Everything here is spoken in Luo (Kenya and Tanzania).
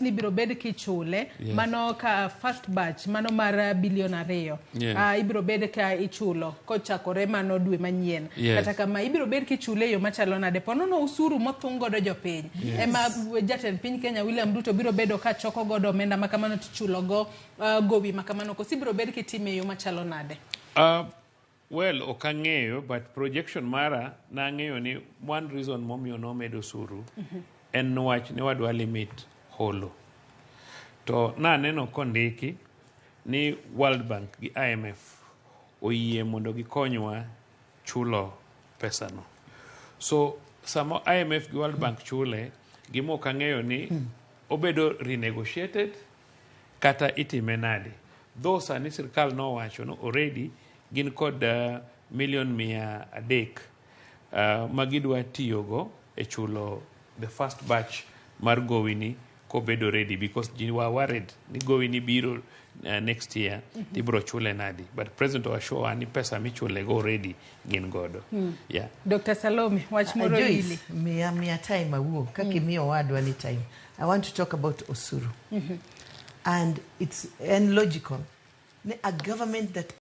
Ni ibiro bed kichule mano ka first batch mano mar bilion 2 ibiro bed ka ichulo kochakore mano dwe manyien. Kata kama ibiro bed kichule e yo machalo nade? Ponono usuru mothung godo jopiny ema jatend piny Kenya William Ruto biro bedo ka choko godo omenda ma kamano tichulo go gowi ma kamano, koso ibiro bed kitime e yo machalo nade? Well, ok ang'eyo, but projection mara nang'eyo ni one reason momiyo nomed osuru en wach ni wadwa limit holo. To naneno kondiki ni World Bank gi IMF oyie mondo gikonywa chulo pesano. So sama IMF gi World Bank chule, gima ok ang'eyo ni obedo renegotiated kata itime nade. Though sani sirkal nowacho ni already gin kod milion 300 ma gidwa tiyogo e chulo the first batch mar gowi ni kobedo ready, because ji were worried ni gowi ni biro next year, tibiro chule nadi, but president oassure ni pesa michule go already gin godo, yeah. Dr. Salome, wach moro Joyce, ili. Miya time awuo kaka imiyo owadwa ni time. I want to talk about osuru. And it's en logical. Ne a government that